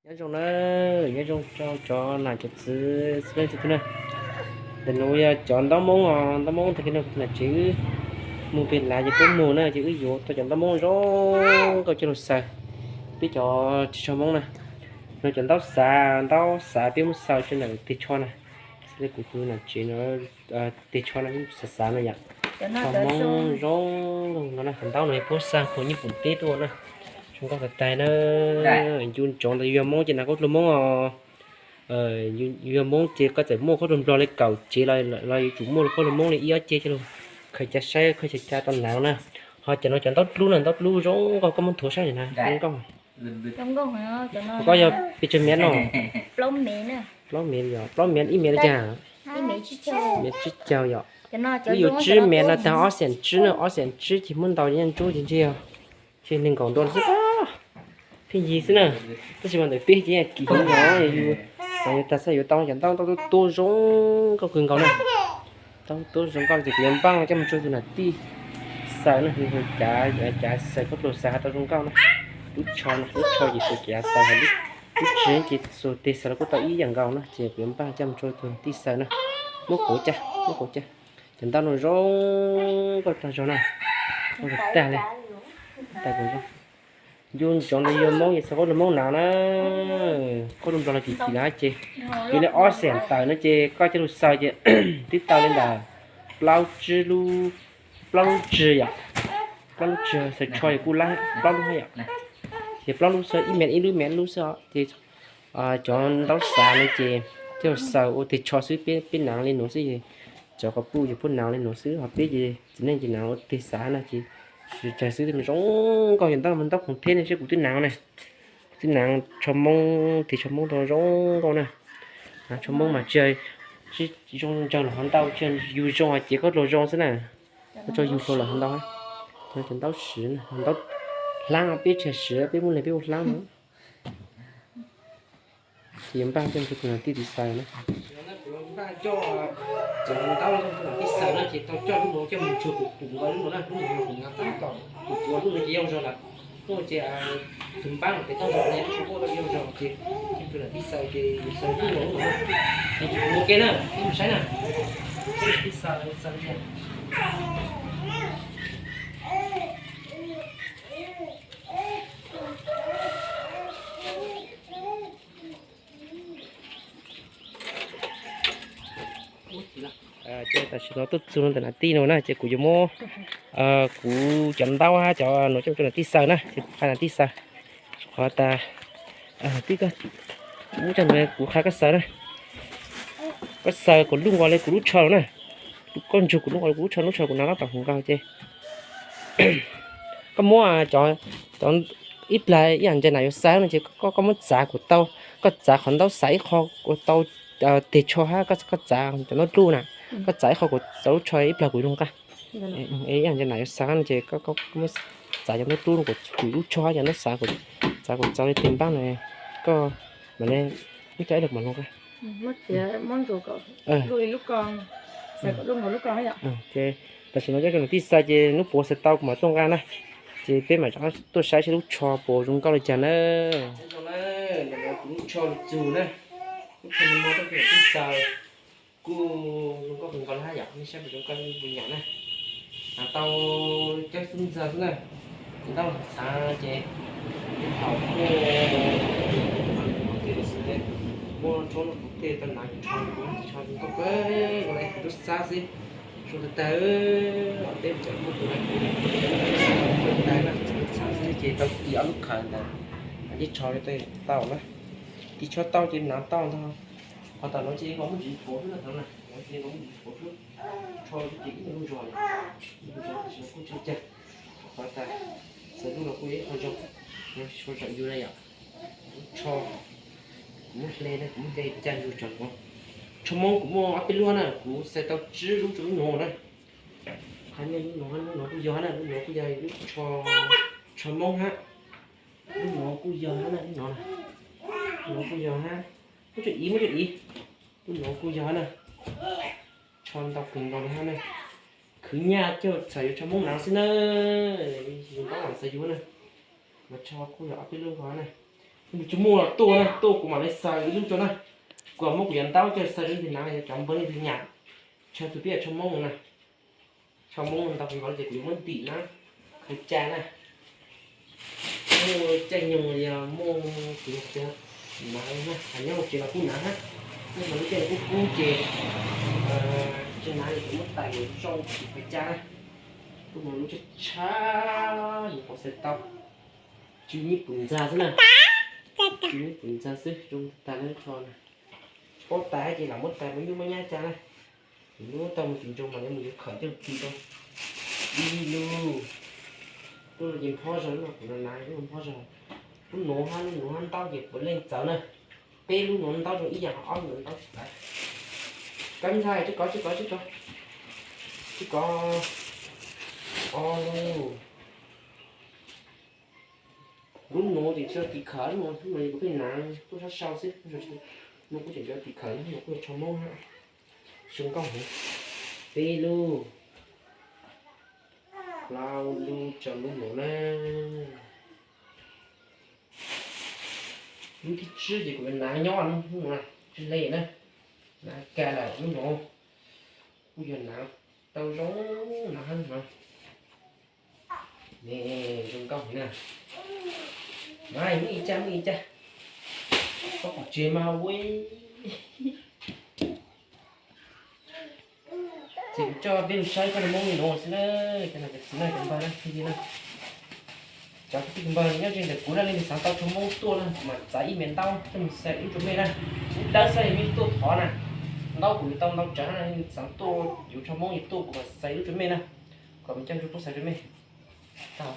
Nyob zoo na, nyob zoo rau cov nam cov txwv txhua leej txhua tus na. Ntawm nuav yog cov ntaub moob os, ntaub moob tag kis no kuv tus nam tsev wb mus pem lav ces peb mus na ces wb yuav tau cov ntaub moob zoo nkauj coj lug xaws peb cov tsev tsho moob na. No cov ntaub xav, ntaub xav peb muab xaws rau ntawm tig tsho na. Xws li kuv tus nam tsev no, tig tsho no xav xav no yom. Tsho moob zoo nkauj no na, cov ntaub no puab xa puag Nyij Pooj teb tuaj na. Zoo nkauj tag tag na. Ncu ntsoov ntawd yug moob ces naav khaub dluag moob os. Yug moob ces koj txawm muaj khaub dluag nplog li kaum cev los yuav tsum muaj khaub dluag moob li ib ob cev coj lug khaws ca saib khaws ca ca tau naav na. Ho cov no cov ntaub dlub na, ntaub dlub zoo nkauj, koj muab nthuav saib na, zoo nkauj. Koj yog pes tsawg mev no? Plaub mev, ib mev li cas? Mev tsib caug yom. Wb yuav tsib mev no tag ob xees tsib na, ob xees tsib ces muab ntaus nyiaj ntsub ces ntshe yog, ntshe nees nkaum ntua xwb, pheej yig xwb na. Tab sis mas ntawm peb ces yeej kim heev no, yus xav yuav tag xav yuav tau cov ntaub, ntaub tuab tuab zoo nkauj kawg nkaus na. Ntaub tuab zoo nkauj ces kuv yuav npaj coj mus rau tus nam tij xaws na, cav, cav xaws khaub dluag xaws ho tau zoo nkauj na. Lub tsho no, lub tsho ces xaws cav xaws, lub tswv ces xuas tes xaws los kuj tau ib yam nkaus na, ces kuv yuav npaj coj mus rau tus nam tij xaws na. Muab quav ca, muab quav ca. Cov ntaub no zoo nkauj tag zog na, zoo tag li. Ncu ntsoov ntawd yug moob ces xaws khaub dluag moob naav na. Khaub dluag nplog los kim kim na ces, yog li ob xees tawm no ces koj coj lug xaws ces twb tau li ntawm plaub tsib lub, plaub lub tswv yom. Plaub lub tswv xaws tsho ces kuj lab plaub lub yom. Ces plaub lub xwb, ib mev ib lub, mev ib lub xwb os ces cov ntaub xav no ces coj xaws ua tig tsho xwb, peb naav li nuav xwb. Cov quas puj ces puab naav li nuav xwb, ho peb ces txiv neej ces naav ua tig xav na ces sib tsawg xwb. Zoo nkauj, cov ntaub, ntaub khoom theb ne, saib kuv twb naav na. Kuv twb naav tsho moob, tig tsho moob tau zoo nkauj na. Tsho moob mas tsis zoo ntsaws los hov ntau, tsis yug zoo ces khaub dluag zoo xwb na. Koj tso yug dlua los hov ntau. Cov ntaub siv, ntaub hlaab, peb tsis siv, peb muab leg peb ua hlaab no. Ces yuav npaj coj mus rau tus nam tij tiv xaws na. Cov ntaub coj mus rau tus nam tij xaws na ces tau coj lub no coj mus tsuag kuv kuv nkaus lub no na, lub no kuv nkaus tab tom kuv kuv lub no ces yog zog lawm. Lub no ces tus npab no ces tau zog ne, lub tsho kuj tau yog zog ces coj tus nam tij xaws ces yus xaws lub no lub no na. Ces kuv ua ke na, peb mus saib na. Tij xaws xaws li cas. Ces tam sim no tuaj txug ntawm nam tij no na ces kuv yuav muab kuv cov ntaub hab cov no coj rau nam tij xaws na, ces kuv qha nam tij xaws. Qhov tas tij, kuv qha koj xaws na, koj xaws kom lub nkaus li kuv lub tsho na, koj ntsug kom lub nkaus li kuv lub tsho, lub tsho kuv naav tab tom huv nkaus ces koj muab cov, cov ib plag ib yam ntses nam yuav xaws no ces koj, koj muab txav kom tau, koj txav qhov ntaub xav ib qho kom tau tes tsho hab koj txav cov ntaub dlub na, koj txav ib qho kom tau lub tsho ib plag kuv yuav lug nqaj. Ib yam ntses nam yuav xaws no ces koj muab txav cov ntaub dlub kom txhum lub tsho hab cov ntaub xav, txav kom txaus li tes npab no, koj mam le, ib co ib leeg mam lug nqaj. Tam sim no coj rau nam tij xaws ces hnub puav xaws tau kuv mam tuaj nqaj na, ces peb mam rov qab tuaj saib seb lub tsho puas zoo nkauj li cas na. Kuv lub tsho lug txug na, lub tsho no tau kuv nam tij xaws kuj zoo nkauj kawg nkaus li hab yom, nej saib puas zoo nkauj li puas yom na. Tau cawb xub ntxawg xwb na, ces ntaub txav ces thaum kuj muab rhaub no kuv tej tau naav tsho zoo nkauj kawg nkaus li, kuv tub xab xwb. Zoo tag tag, peb cov muab tus na, tag na, txav xwb ces tau tis ob lub khawv ntawd, tis tsho tau na, tis tsho tau ces naav tau ntag. Qhov tom no ces nkaus muaj ntsis pov xwb na, thaum no ces nkaus muaj ntsis pov xwb, tsho ces ib lub zog, ib lub zog tam sim no kuj tsis cag. Qhov tas xaws lub no kuj yog ib qho zoo, tsho zaum yug na yom. Tsho kuv muab hle na, kuv muab hle cag yug tso. Tsho Hmoob kuv muaj ob peb lub na, kuv xaws tau tsib lub rau lub nuav na. Qha nej lub nuav, lub nuav kuj yog na, lub nuav kuj yog lub tsho, tsho Hmoob hab. Lub nuav kuj yog hab na, lub nuav, lub nuav kuj yog hab. Muab tsua iv, muab tsua iv. Lub nuav kuj yog hab na. Tsho ntau kawg nkaus li hab na. Khwv nyaj coj txhawm yuav tsho Hmoob naav xwb na. Yus ntaub xaws yug na. Mas tsho kuj yog ob peb lub nkaus na. Tsis muaj los tuaj na, tuaj kuv mam li xaws ib lub rau na. Kuv muab kuv cov ntaub coj xaws rau ntawm no, cov npawg leej twg nyiam, tshaj tus peb yog tshaj Hmoob na. Tshaj Hmoob ntau nkaus ces kuv yuav muab ntim na, khaws ca na. Muaj caij nyoog yog muaj kuv yog tias hnav na, hnav nyob hauv tsev los kuj hnav na. Muaj lub caij kub kub ces tsis hnav li, kuv muab tais mus zoo kuv khaws ca na. Kuj muaj lub tshab tshab yus pom xaws tau. Tsw nyiaj pwm ntxa xwb na. Tsw nyiaj pwm ntxa xwb, zoo tas lub tsho na. Tsis paub tais ces lam muab tais mus nyuj muab nyab ca na. Kuv muab tau mus tim nroog mas yuav mus yuav khawm coj ti rau. Ib lub, lub no ces nphob zog, lub no kuv hnav lub no nphob zog. Lub nuav hab lub nuav hab ntaub ces puav leej txawv na. Peb lub nuav ntaub zoo ib yam, ob lub nuav ntaub tsis txawv. Kab ntxhais, tsib kov, tsib kov, tsib kov, tsib kov. Ob lub. Lub nuav ces tsis yog tis khawv, lub nuav, lub nuav kuv pheej hnav tuaj sab sau xwb, lub nuav kuj tseem tsis yog tis khawv, lub nuav kuj yog tsho Hmoob hab. Zoo nkauj heev. Peb lub, plaub lub, rau lub nuav na. Lub thib tsib ces kuv yuav hnav nyob lub nuav, tsis le na. Hnav ka lawm lub nuav. Kuj yog hnav tau zoo, hnav hab hnav. Ne, zoo nkauj heev na. Mas muaj ib caj, muaj ib caj. Koj pom tsev mas ua. Ces kuv coj peb mus saib cov Hmoob li nuav xwb na, cov no cov txiv na, cov npawg na, tij na. Cov kwv tij npawg nyob ze ntawm kuv na, leej twg xav tau tsho Hmoob tuaj na, kuv mam txav ib me ntaub coj mus xaws ib lub rau mej na. Lub dawb xwb mej tuaj thov na. Ntaub kuv yuav tau ntau tsawv na, leej twg xav tuaj yuav tsho Hmoob yuav tuaj kuv mam xaws ib lub rau mej na. Kom me coj ntsuj pub xaws rau mej. Tau.